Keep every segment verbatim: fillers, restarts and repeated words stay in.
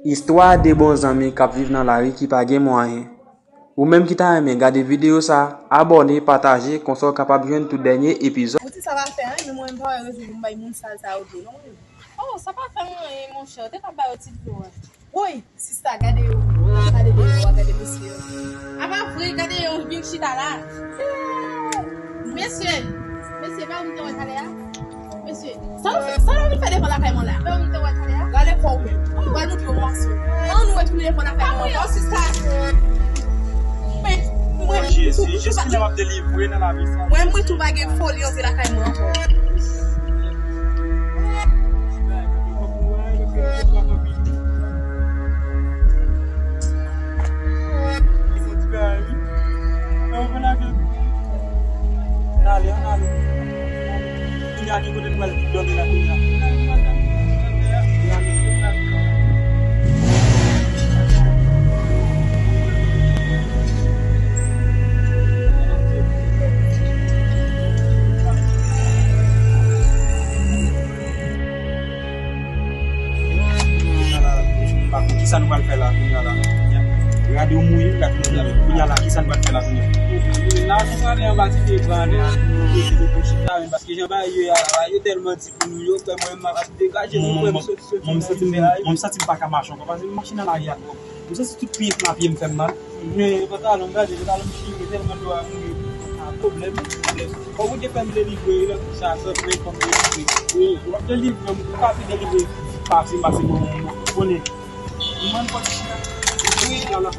Istwa de bon zanmi k ap viv nan lari ki pa gen mwayen. Ou menm ki ta renmen gade videyo sa, abòne, pataje, konsa w kapab jwenn tout dènye epizòd. Bouti sa pa fè anyen, men mwen menm m pa wè rezon pou m bay moun sal sa yo dlo non. Oh, sa pa fè anyen, monchè, ou te ka ba yo ti dlo a. Woy, sista, gade yo. Gade de yo, gade mesye yo. A pa vre, gade yo vin chita la. Mesye, mesye, pa ou m te wè talè a? Mesye, sa nou fè, sa nou vin fè devan lakay mwen la? Pa ou m te wè talè a? Gade kò ou menm. Ou pral montre yon mòso. An nou retounen devan lakay mwen ankò, sista. Men, mwen, Jezi, Jezi, lè w ap delivre nan lavi sa. Mwen, mwen tou pa gen foli antre lakay mwen ankò. Ann ale, ann ale. Kounye a, ki kote nou pral dòmi la kounye a? Kisa nou pral fè la kounye a la? Gade w mouye, gade w mouye. Kounye a la, kisa nou pral fè la kounye a? La, nou prale anba ti pye gran la, nou mete nou pou chita, men paske jan bagay yo ye a la, yo tèlman di pou nou, yo fè mwen m ap degaje nou, frè m, soti, soti. Mwen, m santi m, mwen, m santi m pa ka mache ankò, paske m mache nan lari a twòp. M santi tout pye m ap fè m mal. Men pantalon m gade, pantalon m chire tèlman dlo a mouri. A pwoblèm, pwoblèm. Fòk ou te fè m delivre lè kou sa, sòt men fòk m delivre. Wi, w ap delivre, m pa te delivre pase, pase mwen, mwen, mwen konnen. Mwen fòk chita. Wi, la, la.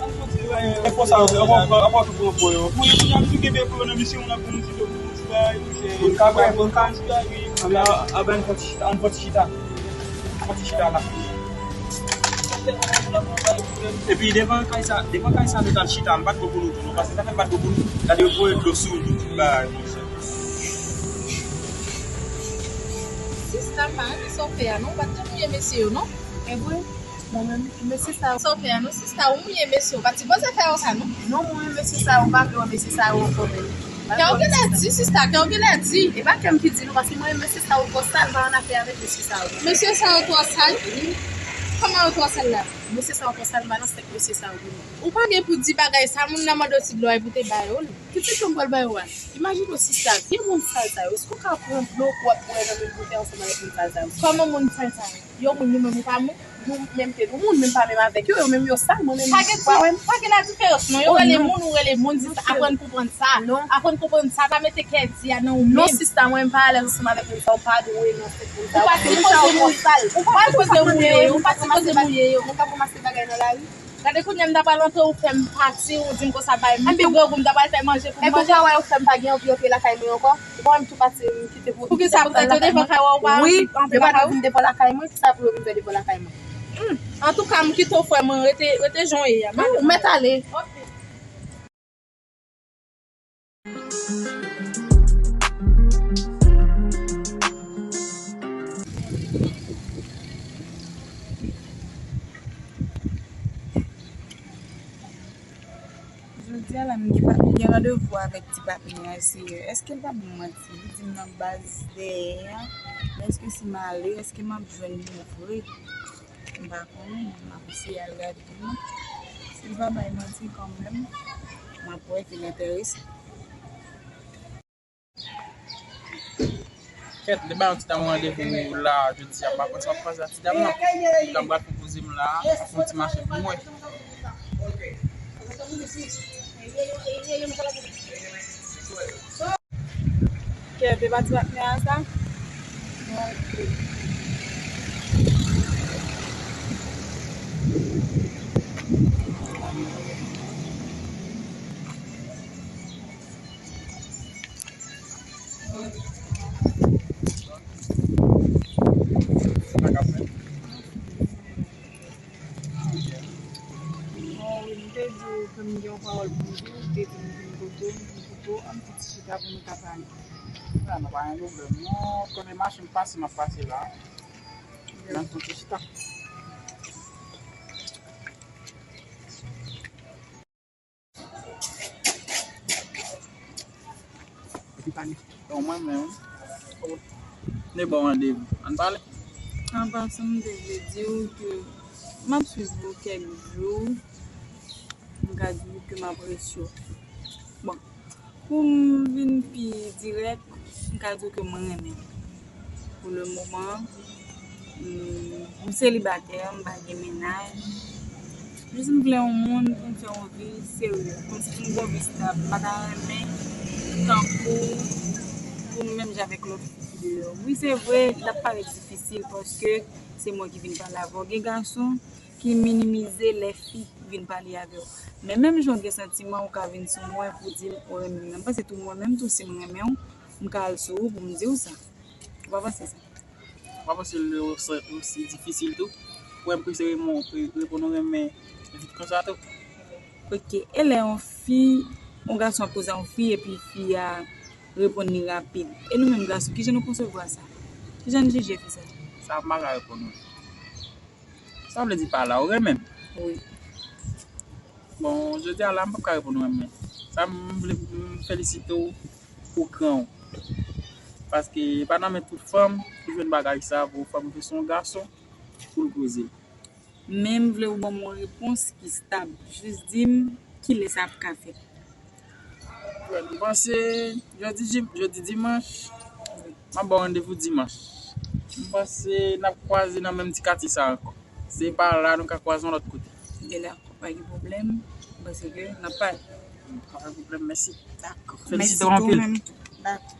E fò sa yo fè, ankò, ankò tou pran fò yo. Wi, tou jan m tou kenbe ekonomi, si moun ap pou nou ti do, pou nou ti bagay, tou chè. Moun ka bwè, moun ka. Wi, a ben, fòk chita, an fòk chita. Fòk chita la. Epi devan kay sa, devan kay sa nou t al chita, m pa t bon pou nou tou non, paske sa fè m pa t bon pou nou. Gade yo voye dlo sou nou, tout bagay konsa. Sista, m pa renmen sa w fè a non, ou pa t dwe mouye mesye yo non. E vre? Mwen menm, mesye sa yo. Sa w fè a non, sista, ou mouye mesye, ou pa t sipoze fè yo sa non. Non, mwen menm, mesye sa yo, m pa vle wè mesye sa yo ankò menm. Kè w genlè di, sista, kè w genlè di. E pa kè m ki di non, paske mwen, mesye sa yo twò sal, m pa annafè avèk mesye sa yo. Mesye sa yo twò sal? Wi. Kòman yo twò sal la? Mesye sa yo twò sal, m pa nan sèk mesye sa yo vre non. Ou pa gen pou di bagay sa, moun nan mande w ti dlo a, epi w te ba yo l. Ki ti dlo m pral ba yo a? Imajine w sista, vye moun sal sa yo, èske w ka pran dlo pou w ap bwè nan menm bouteyi ansanm avèk moun sal sa yo? Kòman moun sal sa yo? Yo moun, nou menm, ou pa moun? Nou menm ke nou moun, menm pa menm avèk yo, yo menm yo sal, mwen menm, ou pa wè m? Pa gen, pa gen la diferans non, yo rele moun, ou rele moun, sista, aprann konprann sa. Non. Aprann konprann sa, pa mete kè di a nan ou menm. Non, sista, mwen m pa alèz ansanm avèk moun sa, ou pa dwe nan sèk moun sa. Ou pa sipoze moun sal. Ou pa sipoze mouye yo, ou pa sipoze mouye yo. Moun k ap ranmase bagay nan lari. Gade kounye a m ta pral antre, ou fè m pati, ou di m konsa bay m tou grangou, m ta pral fè manje pou m manje. Epi ou pa wè ou fè m pa gen anvi antre lakay mwen ankò? Ou pa wè m tou pati, m kite pou... Poukisa poutèt yo devan kay ou, ou pa anvi antre lakay ou? Wi, yo pa dwe vin devan lakay mwen, kisa pou yo vin fè devan lakay mwen? Hmm. Antouka, m kite w frè mwen, rete, rete jan w ye a. Ou mèt ale. Ok. Jodi a la, m gen pa, m gen randevou avèk ti patnè a, se, èske l pa ban m manti? Li di m nan baz dèyè a, men èske si m ale, èske m ap jwenn li vre? M pa konnen, m ap eseye al gade non. Si l pa bay manti kanmenm, m ap wè ke l enterese. Kèt, li ba yon ti dam randevou la, jodi a, m pa konn sa w ap pase a ti dam nan. Ti dam pral pwopoze m la, ap fè yon ti mache pou mwen. Kè, te pati patnè a sa? Ok. Sa k ap fèt? Bon, wi, m te di w ke m gen yon pawòl pou m di w, m te di w m vin kote w, m vin kote w, ann fouti chita pou nou ka pale. A, nou pa gen pwoblèm, non. Konnen mache m pase, m ap pase la. Ann fouti chita. Epi pale. Bon, mwen menm, m te ba w randevou. Ann pale. An pasan, m te vle di w ke m M ap swiv ou kèk jou, m ka di w ke m apresye w. Bon, pou m vin pi dirèk, m ka di w ke mwen renmen w. Pou le moman, m, m selibatè, m pa gen mennaj. Jis m vle yon moun pou m fè yon vi serye, kòmsi pou m gen yon vi stab. M pa ta renmen tankou pou m menm jan avèk lòt fi ki deyò. Wi, se vre, l ap parèt difisil paske se mwen ki vin pale avè w. Gen gason ki minimize lè fi vin pale avè w. Men menm jan w gen santiman, ou ka vin sou mwen pou di m ou renmen m nan. M panse tou mwen menm tou, si m renmen w, m ka al sou ou pou m di w sa. Ou pa panse sa? Ou pa panse l osi difisil tou pou yon fi reponn ou renmen vit konsa tou? Ok, e lè yon fi, yon gason ap koze a yon fi epi fi a reponn li rapid. E nou menm gason, kijan nou konsevwa sa? Kijan n jije fi sa? Sa m pa ka reponn ou. Sa vle di pa la, ou renmen m? Wi. Bon, jodi a la, m p ap ka reponn ou renmen. Sa m vle, m felisite w pou kran w. Paske e pa nan men tout fanm ou jwenn bagay sa, pou fanm ki se yon gason, pou l koze. Men m vle ou ban m yon repons ki stab. Jis di m kilè sa ap ka fèt. M panse jodi, jim- jodi dimanch, m ap ba w randevou dimanch. M panse n ap kwaze nan menm ti katye sa ankò. Se pa la nou ka kwaze yon lòt kote. Gen dakò, pa gen pwoblèm. M panse ke n ap pale. Pa gen pwoblèm, mèsi. Dakò. Felisite w anpil. Mèsi tou menm tou. Dakò.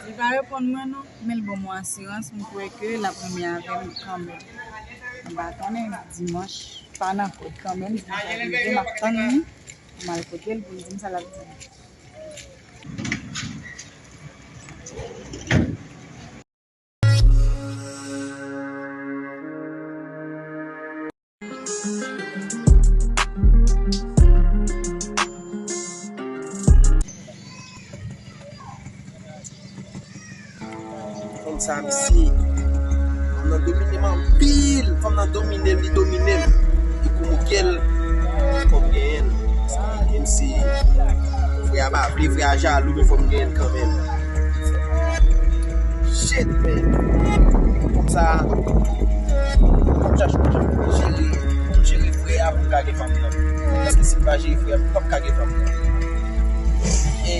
Li pa reponn mwen non, men l ban m yon asirans, m kwè ke l ap renmen avè m kanmenm. M pa konnen, dimanch pa nan kòd kanmenm, dimanch ap rive, m ap tann li, m al kote l pou l di m sa l ap di m. Fanm sa, misye. Fanm nan domine m anpil. Fanm nan domine m, li domine m. E kou m kè l, fò m genyen l. Paske menm si frè a pa vle, frè a jalou, men fò m genyen l kanmenm. Shit, man. Fanm sa, m ap chache yon jan pou m jere, pou m jere frè a pou m ka gen fanm nan. Paske si m pa jere frè a, m p ap ka gen fanm nan. E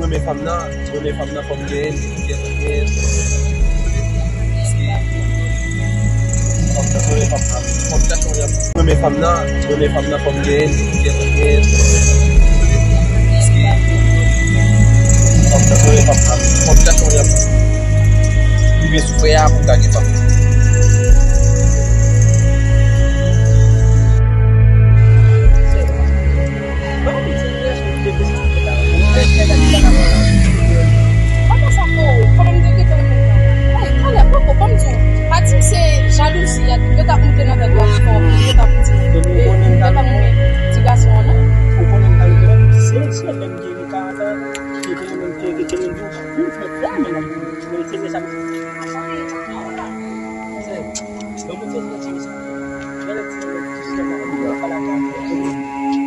m renmen fanm nan, m renmen fanm nan, fò m genyen l, fò m genyen l. Paske fò m nan, m renmen fanm nan, fò m nan, m renmen fanm nan, fò m genyen l, fò m genyen l. Paske fò m nan, m renmen fanm nan, fò m nan, m renmen fanm nan. Rive sou frè a pou m ka gen fanm. Kòman sa, freo? Kòman m te gentan konn nan? Talè, poko, ban m di w. Pa di m se jalouzi a ki gentan monte nan tèt ou a ki fè w gentan vin di m, e, m gentan renmen ti gason an, non. Ou konnen m ta renmen se, se lè m gen karant an, ki te renmen m, ki te renmen m tou. Wi, frè, frè, men nan, men se lè sa m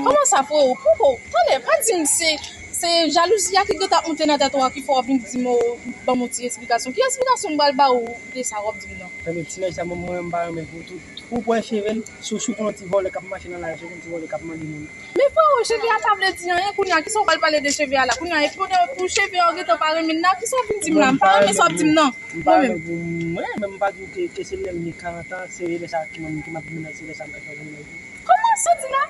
Kòman sa, freo? Poko, talè, pa di m se, se jalouzi a ki gentan ap monte nan tèt ou a ki fè w ap vin di m, ban m yon ti esplikasyon. Ki esplikasyon m pral ba w de sa w ap di m nan? Ebyen, ti nèg sa, mwen, mwen, m pa renmen pou tout. Ou pran cheve l, sou, sou pran ti vòlè k ap mache nan lari, sou pran ti vòlè k ap mande moun. Men freo, cheve a pa vle di anyen kounye a. Kisa w pral pale de cheve a la? Kounye a, e pou, pou cheve a w gentan pa renmen l la, kisa w vin di m la? M pa renmen sa w ap di m nan. M pa renmen pou mwen, men m pa di w ke, ke se lè m gen karant an, se lè sa ke mwen, ke m ap vin nan, se lè sa m ka chwazi nan vi. Kòman sa w di la?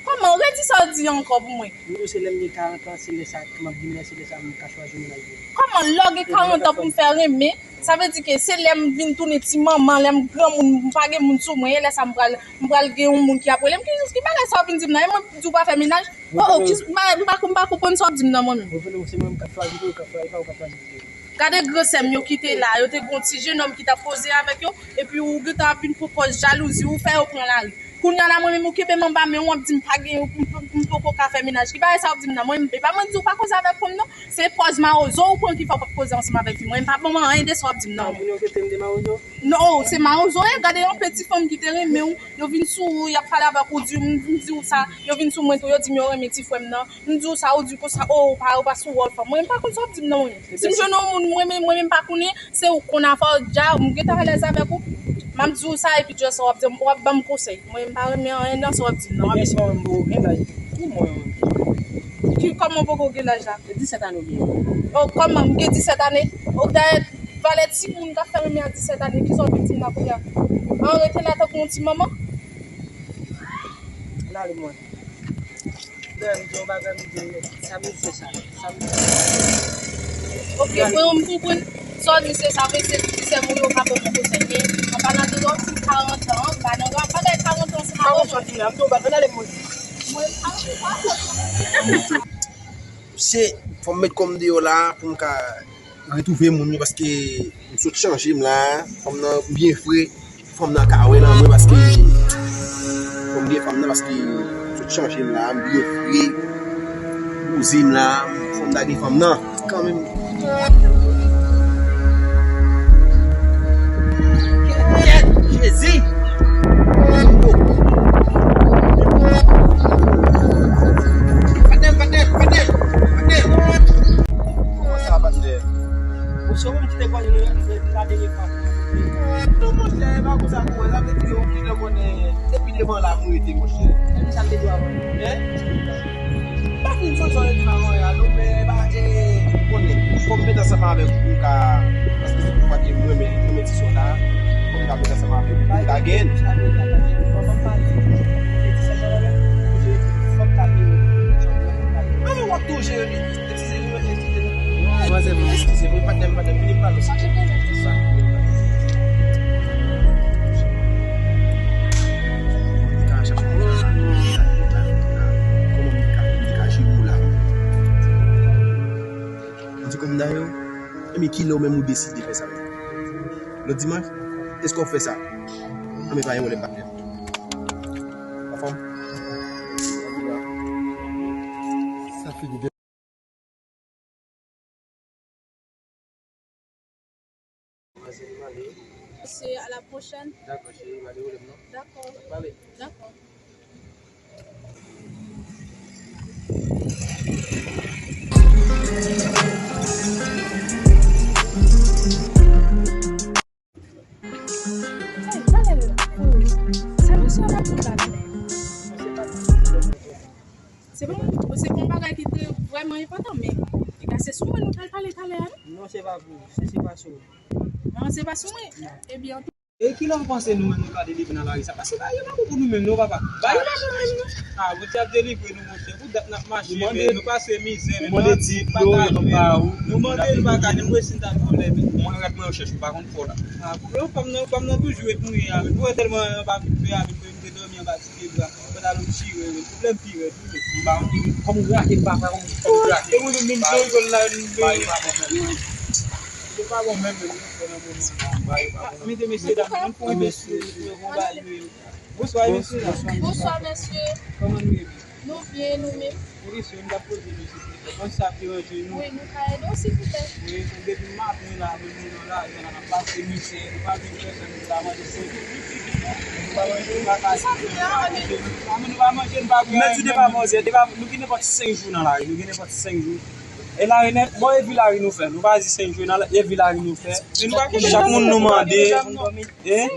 Kòman? Redi sa w di ankò pou mwen. M di w se lè m gen karant an, se lè sa ke m ap vin nan, se lè sa m ka chwazi mennaj mwen. Kòman lè w gen karant an pou m fè renmen? Sa vle di ke se lè m vin tounen ti manman, lè m granmoun, m pa gen moun sou mwen, e lè sa m pral, m pral gen yon moun ki ap rele m. Ki, ki bagay sa w vin di m nan? E mwen di w pa fè mennaj? Oh, oh, ki, m pa, m pa, m pa konprann sa w ap di m nan mwen menm. Revele w, se mwen menm k ap chwazi pou yo, k ap chwazi pa, ou k ap chwazi pou yo. Gade gran sè m yo ki te la, yo te gen yon ti jenòm ki t ap koze avèk yo, epi ou gentan ap vin pran pòz jalouzi, ou fè yo pran lari. Kounye a la, mwen menm, ou kenbe m anba men w, w ap di m pa gen, m, m, m poko ka fè mennaj. Ki bagay sa w ap di m nan? Mwen, e pa mwen di w pa koze avèk fanm nan. Se pòz mawozo ou pran ki fè w p ap koze ansanm avèk fi. Mwen, m pa ban mwen anyen de sa w ap di m nan. Moun yo trete m de mawozo? Non, se mawozo, e gade yon peti fanm ki te renmen w. Yo vin sou ou, y ap pale avèk ou, di, m, m di w sa. Yo vin sou mwen tou, yo di m yo renmen ti frè m nan. M di w sa, ou di konsa, o, ou pa, ou pa sou wòl fanm. Mwen, m pa konn sa w ap di m nan, mwen. Si m jwenn yon moun, mwen menm, mwen menm pa konnen, se ou k konn afè w, dja, m gentan alèz avèk ou. M ap di w sa, epi just w ap di m, w ap ban m konsèy. Mwen, m pa renmen anyen nan sa w ap di m nan. Ebyen, si mwen menm poko gen laj, ki mwen menm? Ki, kòman w poko gen laj la? Disèt ane ou gen. O, kòman m gen disèt ane? O, dayè, valè timoun k ap fè renmen a disèt ane, kisa w vin di m la kounye a? An, rete la tankou yon ti manman. N ale mwen. Dayè, m di yon bagay, m di, sa mesye sa, sa mesye sa. Ok, mwen, m konprann. Sa w di se sa, mesye, se moun yo ka ban mwen konsèy, men an palan de lòt, karant an, m pa nan bagay karant an, se pa bon. Sa w di la, m di w bagay, n ale mwen. Mwen, m pa konprann sa w di. Se, fò m met kò m deyò la pou m ka retwouve moun yo, paske m sot chanje m la, fanm nan byen fre, fanm nan ka wè nan mwen, paske fò m gen fanm nan, paske m sot chanje m la, m byen fre, poze m la, fò m lage fanm nan kanmenm. Kèt, Jezi! Patnè m, patnè m, patnè m, patnè m! Kòman sa, patnè? Ou se ou menm ki te kwaze nou la, nou fè la dènyè fwa. Non, monchè, e pa konsa pou wè, sa vle di yo, ou genlè konnen, depi devan la, mwen rete, monchè. E sa te dwa wè. Hein? M pa fin sonje anyen nan anyen a, non, men, e pa, e, ou konnen, fò m met ansanm avèk ou pou m ka, paske se pou pa gen mwen, men, mwen ti sò la, fò m ka met ansanm avèk ou pou m ka gen. Mwen menm w ap tou jere li. Eskize nou, eskize nou. Manzè, mwen eskize mwen, patnè m, patnè m, vini pale sa. Sa. Mwen ka chache kòman mwen ka, mwen ka, mwen ka, kòman mwen ka, mwen ka jere w la. Mwen di kòm dayè, enben kilè w menm ou deside fè sa menm? Lòt dimanch? Èske w ap fè sa? Anben pa gen pwoblèm, patnè m. Anfòm? Sa figi de. Mwen se Limale. Se à la prochaine. Dakò, cheri, pa de pwoblèm non. Dakò. N ap pale. Dakò. Hey, talè la. Sa mesye a ap fè la. Se pa, se pa yon bagay ki te vrèman enpòtan, men piga se sou mwen nou pral pale talè a, non? Non, se pa pou ou. Se, se pa sou ou. Non, se pa sou mwen? Non. Ebyen, e kilè w panse nou menm nou ka delivre nan lari sa? Paske bagay yo pa bon pou nou menm non, papa. Bagay yo pa bon menm non. Ah, Bondye ap delivre nou, monchè. Pou dat n ap mache, men nou pase mizè, men nou mande ti dlo, yo pa ba ou. Nou mande, nou pa ka, nou resi n ta pwoblèm. Mwen rèd mwen yo chèche, ou pa konn fò la. Ah, pou yo, fanm nan, fanm nan toujou ret mouri a, men pou wè tèlman anba kout fè a, men pou yo te dòmi anba ti pye bwa. Pantalon chire, men pwoblèm pi rèd, wi, men m pa konn kòm grake, m pa, pa konn kòm grake. E mwen menm, menm jan rigòl la, menm. Bagay pa bon menm. Se pa bon menm, menm, non, frè, nan moman an. Bagay pa bon menm. Mete mesye dam, mwen fè yon mesye, mwen fè yon bagay, men. Bonswa, mesye dam. Bonswa, mesye. Kòman nou ye? Nou byen, nou menm? Yon kesyon m t ap poze nou, silvouplè. Bon, sa ap deranje nou. Wi, nou ka ede w, silvouplè? Wi, depi maten la, menm nou nan lari a, n ap pase mizè, nou pa jwenn pèsonn, nou ta mande senk jou. Nou pa manje, nou pa ka. Sa fè a, men nou pa manje, nou pa bwè. Men di depi maten, depi nou gen nenpòt senk jou nan lari, nou gen nenpòt senk jou. E lari nèt, bon, e vi lari nou fè, nou pa di senk jou, nan e vi lari nou fè. Men nou pa konn chak moun nou mande. Hein?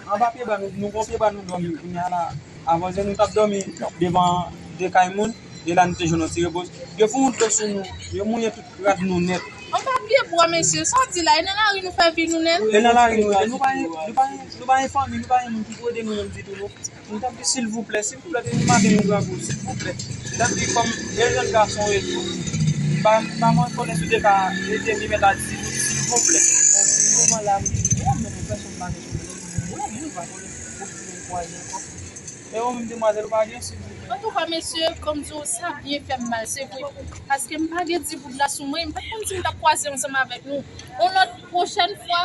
Anba pye bwa nou, nou gon pye bwa nou dòmi kounye a la. Avan, nou t ap dòmi devan de kay moun, e la nou te jwenn yon ti repòz. Yo fè yon dlo sou nou, yo mouye tout rad nou nèt. Anba pye bwa, mesye, sa w di la, e nan lari nou fè vi nou nèt? E nan lari nou ye, nou pa gen, nou pa gen, nou pa gen fanmi, nou pa gen moun ki pou ede nou menm ditou, non. Nou t ap di, silvouplè, silvouplè, depi maten nou bravo, silvouplè. Nou t ap di, kòm de jèn gason e tou, m pa, m pa mwen konnen si w te ka ede m, mèt a di, silvouplè. Bon, pou moman la, m, mwen menm, pèsonn pa gen. Mwen menm, pa konnen si w te kwaze ankò. E ou menm, demwazèl, ou pa gen, silvouplè? Antouka, mesye, kòm di w, sa byen fè m mal, se vre. Paske m pa gen di goud la sou mwen, m pa t konn si m t ap kwaze ansanm avèk nou. Yon lòt pwochèn fwa,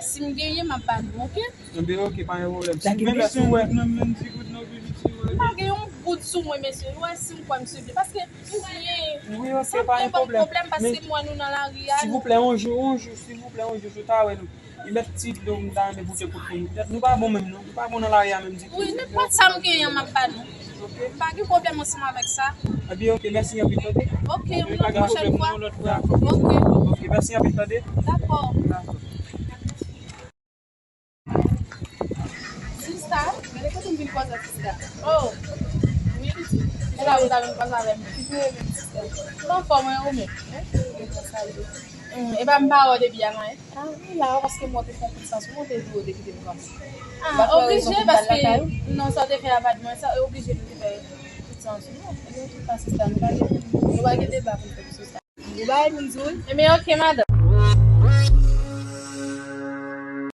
Si m genyen, m ap ba nou, oke? Ebyen, oke, pa gen pwoblèm. Si w vle, si w wè. M pa gen yon goud sou mwen, mesye. Ou wè, si m kwè, m sou byen. Paske m byen, sa ap ban m pwoblèm, paske m wè nou nan lari a. Silvouplè, yon jou, yon jou, silvouplè, yon jou, si w ta wè nou. Li mèt ti do m ta renmen pote kout pou nou. Petèt nou pa bon menm, non. Nou pa bon nan lari a menm ditou. Wi, nenpòt sa m genyen, m ap ba nou. M pa gen pwoblèm ansanm avèk sa. Ebyen, oke, mèsi anpil, tande. Oke, yon lòt pwochèn fwa. Dakò. Oke. Oke, mèsi anpil, tande. Dakò. Dakò. Sista, gade kote m vin kwaze ak sista. Oh, wi, pitit. E la ou ta vin kwaze avè m. Ki pou e menm sista? M anfòm, wi, ou menm? Hein? Ou vin kwaze avè m. Hmm, e pa m pa wè w depi a non, hein? Ah, m la, paske mwen te fè kout sans, mwen te di w te kite m kanpe. Ah, oblije, paske non, sa w te fè a pa t mwen, sa oblije m te fè kout sans, non. Ebyen, tout pa sista, nou pa gen, nou pa gen deba pou n fè sou sa. Ou bay pou n di w. Ebyen, oke, madanm.